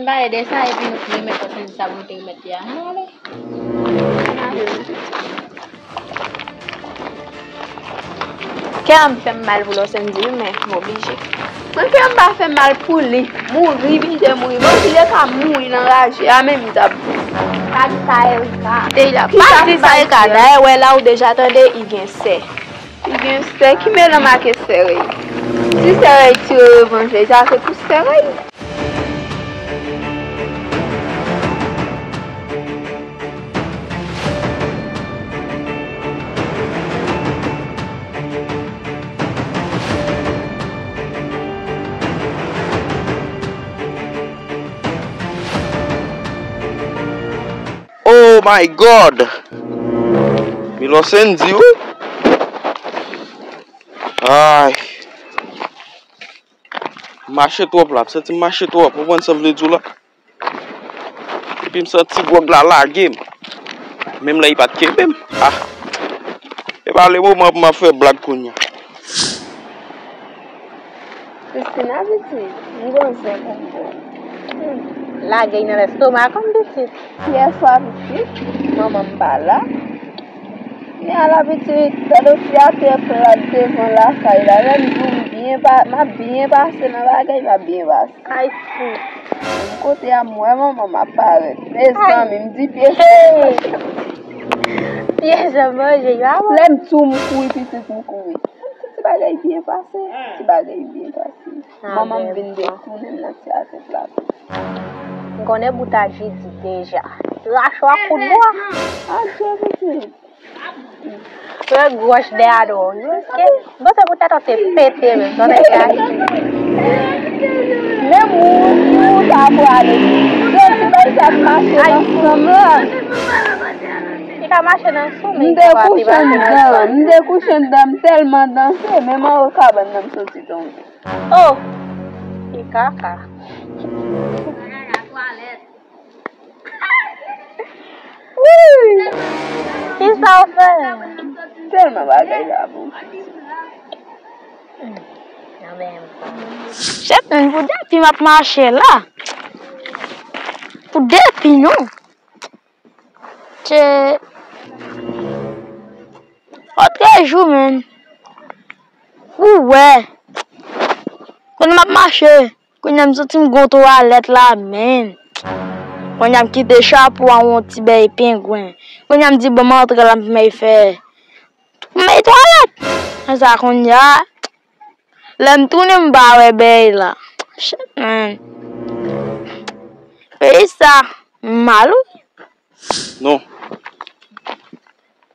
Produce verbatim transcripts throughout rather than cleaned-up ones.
M pale de sa, epi nou remèt Lòsènzi sa pou nou te remèt li a. Ann ale. Ann ale. Kè m fè m mal pou Lòsènzi, wi, men m oblije. Mwen, kè m pa fè m mal pou li. Mouri, bije mouri. Bon, si li ka mouri nan raje a, men m t ap di. Pa di sa, Erika. Deja, pa di sa, Erika. Dayè, wè la ou deja tande, li gen sè. Li gen sè, ki melanm ak sè Rey? Si sè Rey tire revanj li, sa se pou sè Rey. Oh my God! Milosendji, wi. Ay. M mache twòp la, m santi m mache twòp. Ou konprann sa m vle di w la? Epi m santi gwòg la lage m. Menm lè li pa t kenbe m. Ah. E pa le moman pou m ap fè blag kounye a. Christina, pitit, m gon zen pou m ba w. Hmm. Lage l nan lestomak m, pitit. Yèswa, pitit, manman m pa la. Men ala pitit, tande fi a te plat devan lakay la. Lè m di w m byen pa-, m ap byen pase nan bagay, m ap byen pase. Ay, fou. Menm kote a, m wè manman m ap parèt. Mezanmi, m di pye. Pye jan manje, yo, a. Lè m di w m kouri, pitit, m kouri. Ti bagay byen pase. Ti bagay byen pase. Manman m vin detounen m nan ti afè plato. M konnen bout a jidi deja. Rache w ak kout bwa. Adje, pitit. Fè gwòch dèyè a dwòl. Bon, se poutèt ou te pete menm, tande sa. Menm ou, ou ta pwale. Gen ti bagay sa ap mache ansanm la. Li ka mache nan sou, men m te kouche anndan, m te kouche anndan, m tèlman danse, menm anwo kabann nan m soti tonbe. Oh! Li kaka. Wouyy! Kisa w fè? Tèlman bagay la bon. Chèf, men pou depi m ap mache la. Pou depi non. Che. Otrejou, menn. Ou wè. Kounye m ap mache. Kounye a m santi m gon twalèt la, menn. Kounye a m kite chapo a yon ti bèy pengwen. Kounye a m di, bon, m antre la, m mèy fè. M mèy twalèt. Konsa kounye a, lè m tounen, m pa wè bèy la. Shit, menn. Peyi sa, m mal, wi. Non.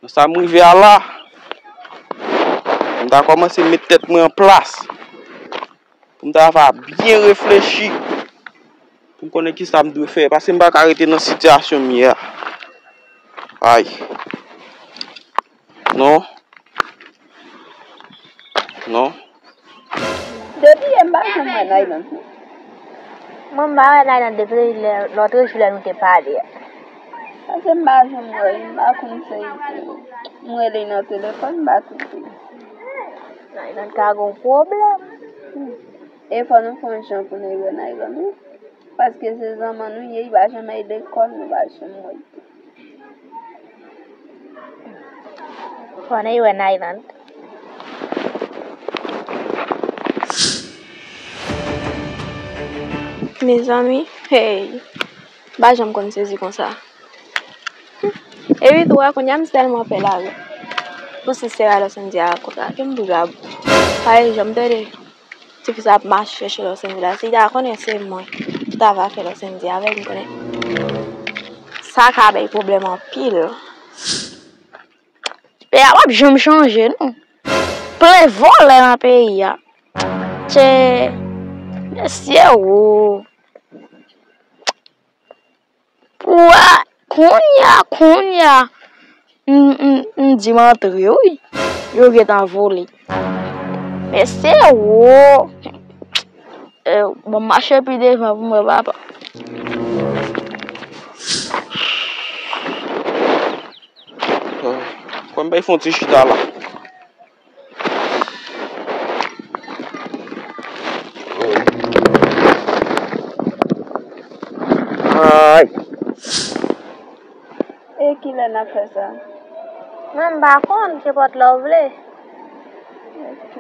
Nan sa m rive a la, m ta kòmanse met tèt mwen an plas. Pou m ta va byen reflechi. Pou m konnen kisa m dwe fè. Paske m pa ka rete nan sitiyasyon m ye a. Ay. Non. Non. Depi yè m pa janm wè Nayland non. Mwen m pa wè Nayland depi lè, lòt jou lè nou te pale a. Paske m pa janm wè l, m pa konn sa l ye. M rele l nan telefòn, m pa twouve l. Nayland ka gon pwoblèm. E fò nou fè yon jan pou nou wè Nayland wi. Paske se zanman nou ye, li pa janm al lekòl, nou pa janm wè l. Fò n al wè Nayland. Mezanmi, hey, m pa janm konn sezi konsa. Epi tou a, kounye a m tèlman pè lari. Pou sistè a Lòsendji a konsa, ke m boujab. Pa egzanp, tande. Tifi sa ap mache chèche Lòsendji la. Si l ta konnen se mwen ki ta va fè Lòsendji avè l, m konnen sa ka bay pwoblèm anpil. Peyi a p ap janm chanje, non. Plen vòlè nan peyi a. Tchè, mesye, wo. Pou a, kounye a, kounye a, m, m, m di m antre, wi. Yo gentan vole. Mesye, wo. Eh, bon, mache pi devan pou mwen, papa. Fò m bay fè yon ti chita la. Ay! E kilè n ap fè sa? Mwen, m pa konn, se pòt la w vle. Ok.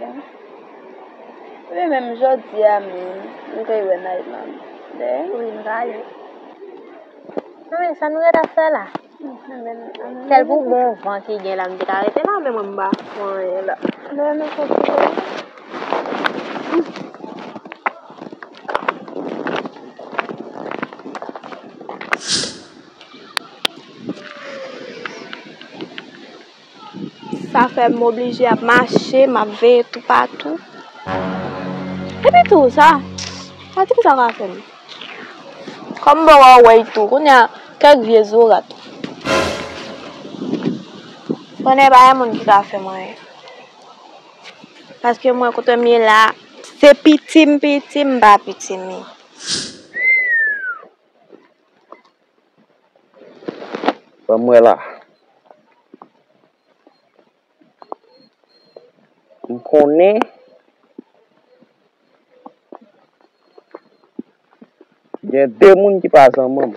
Wi, menm jodi a menm, m te wè Nayland. Wi, m prale. Wi, sa nou ret ap fè la? Sèl pou bon van ki gen la, m te ka rete la, men mwen m pa fè anyen la. Lè nou fè ti kòb. Sa fè m oblije ap mache, m ap veye toupatou. Epi tou, sa, sa ti sa ka fè m. Kòm m poko wè l tou, kounye a, kèk vye zorat. Konnen pa gen moun ki ka fè m anyen. Paske mwen kote m ye la, se piti m piti, m pa pitimi. Ban m wè la. M konnen gen de moun ki pa zanmi m.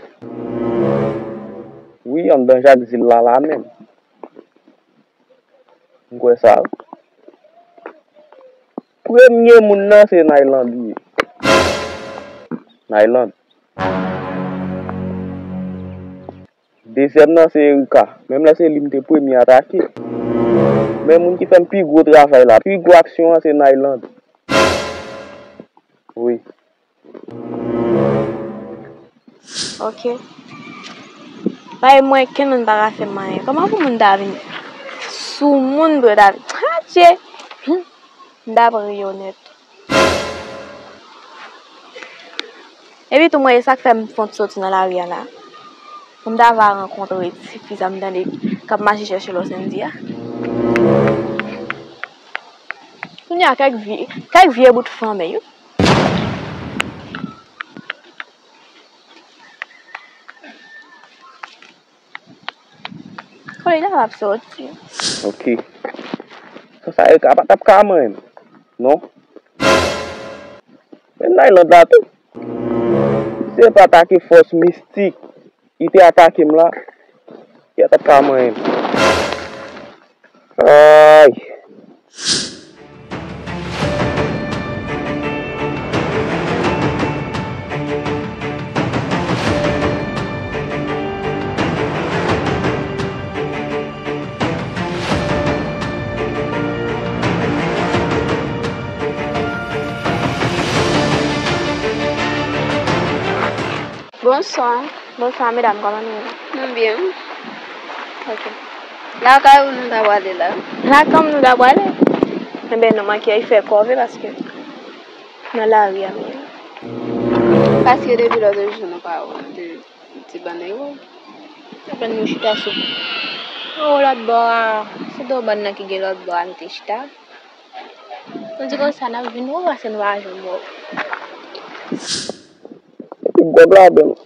Wi, anndan Jakzil la, la menm. M kwè sa. Premye moun nan se Nayland li ye. Nayland. Dezyèm nan se Erika. Menm lè se li m te premye atake. Men moun ki fè m pi gwo travay la, pi gwo aksyon an se Nayland. Wi. Ok. Bay mwen kenn moun pa ka fè m anyen. Kòman pou moun ta vin sou moun pou yo ta vin. Adje! Hum. M ta pran yo nèt. Epi tou mwen, e sa k fè m fon soti nan lari a la. Pou m ta va rankontre ti fi sa m tande k ap mache chèche lò Sendy a. Kounye a, kèk vye, kèk vye bout fanmi, wi. Kounye a l ap soti. Ok. San sa, Erika pa t ap ka manyen m. Non. Men Nayland la tou. Se pa atake fòs mistik. Li te atake m la. Li t ap ka manyen m. Ay. Bonswa. Bonswa, medam, kòman nou ye? Nou byen, wi. Ok. Lakay ou nou ta prale la? Lakay m nou ta prale? Enben, nou manke fè kòve paske nan lari a m ye. Paske depi lòt jou nou pa wè w, nou te di bann ewo. Apèn nou chita sou, o, lòt bò a, sou do bann nan ki gen lòt bò a, nou te chita. Nou di konsa, n ap vin wè w, paske nou pa janm wè w. Epi gòb ladan l.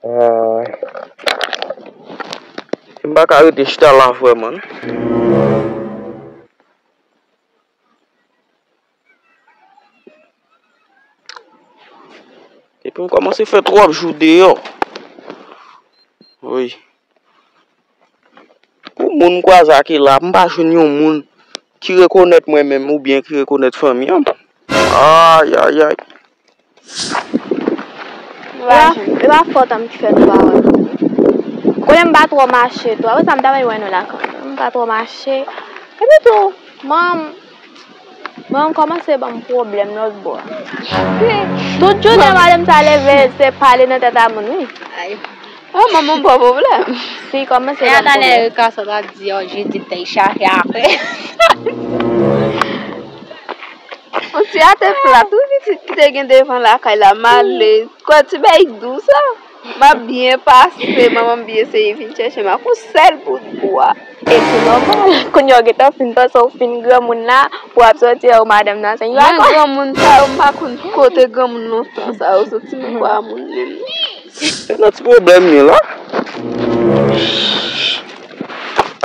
Ay. M pa ka rete chita la vrèman. Epi m kòmanse fè twòp jou deyò. Wi. Pou moun m kwaze ak la, m pa jwenn yon moun ki rekonèt mwen menm oubyen ki rekonèt fanmi an. Ay, ay, ay. E pa, e pa fòt an m ki fè nou pa wè m. Ou konnen m pa twò mache tou. Apre sa, m ta renmen wè nou la kanmenm. M pa twò mache. Epi tou, manman m, manman m kòmanse ban m pwoblèm lòt bò a. Tout jounen, madanm sa leve, se pale nan tèt a moun, wi. Ay. Oh, manman m pa pwoblèm. Si, kòmanse ban m pwoblèm. E a talè, Erika sot ap di, oh, Judith te chache apre. Yon ti atè plat, wi, pitit ki te gen devan lakay la, m ale. Kwè ti bay dou sa. M ap byen pase, manman m byen seye vin chèche m ak yon sèl bout bwa. E se nòmal. Kounye a w gentan fin panse w fin granmoun la, pou w ap sòti a w madanm nan, se yon... Mwen granmoun sa yo, m pa konn kote granmoun lontan sa yo soti, m pa moun menm. Se nan ti pwoblèm m ye la.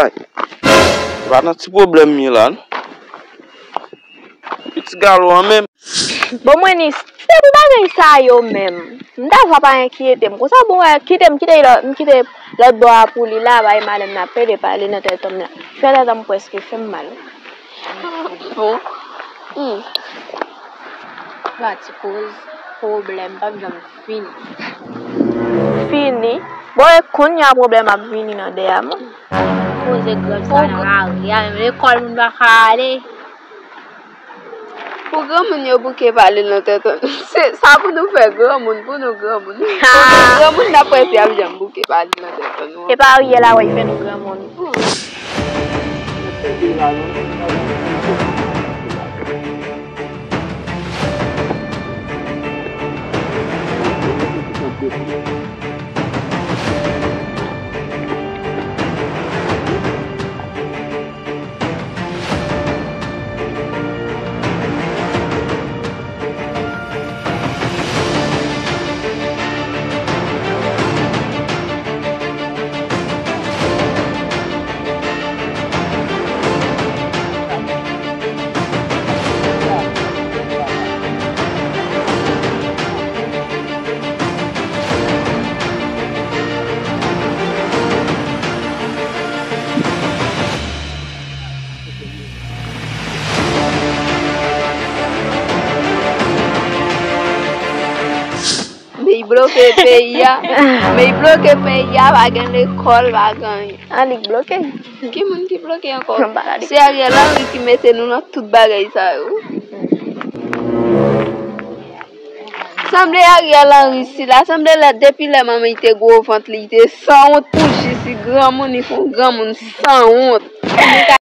Ay. Se pa nan ti pwoblèm m ye la, non. Ti galo an menm. Bon, mwen ni, se pou bagay sa yo menm. M ta va pa enkyete m. Konsa, bon, wè, kite m, kite lò, m kite lòt bò a pou li la, bay madanm nan pede pale nan tèt òm nan. Fè tèt òm prèske fè m mal. Bon. Hmm. Pati koz pwoblèm p ap janm fini. Fini? Bon, e kounye a pwoblèm ap vini nan dèyè m. Koze grèv sa nan lari a, menm lekòl moun pa ka ale. Pou granmoun yo bouke pale nan tèt an nou. Se sa pou nou fè granmoun, pou nou granmoun. Pou nou granmoun, n ap wè si y ap janm bouke pale nan tèt an nou. E pa Ariel la wè, fè nou granmoun. Men y bloke peyi a. Men y bloke peyi a, pa gen lekòl, pa gen anyen. An, li bloke. Ki moun ki bloke ankò? Se Ariel Henry ki mete nou nan tout bagay sa yo. Sanble Ariel Henry sila, sanble lè, depi lè manman li te gwo vant li, li te sanwont pou jis li granmoun, li fè yon granmoun sanwont.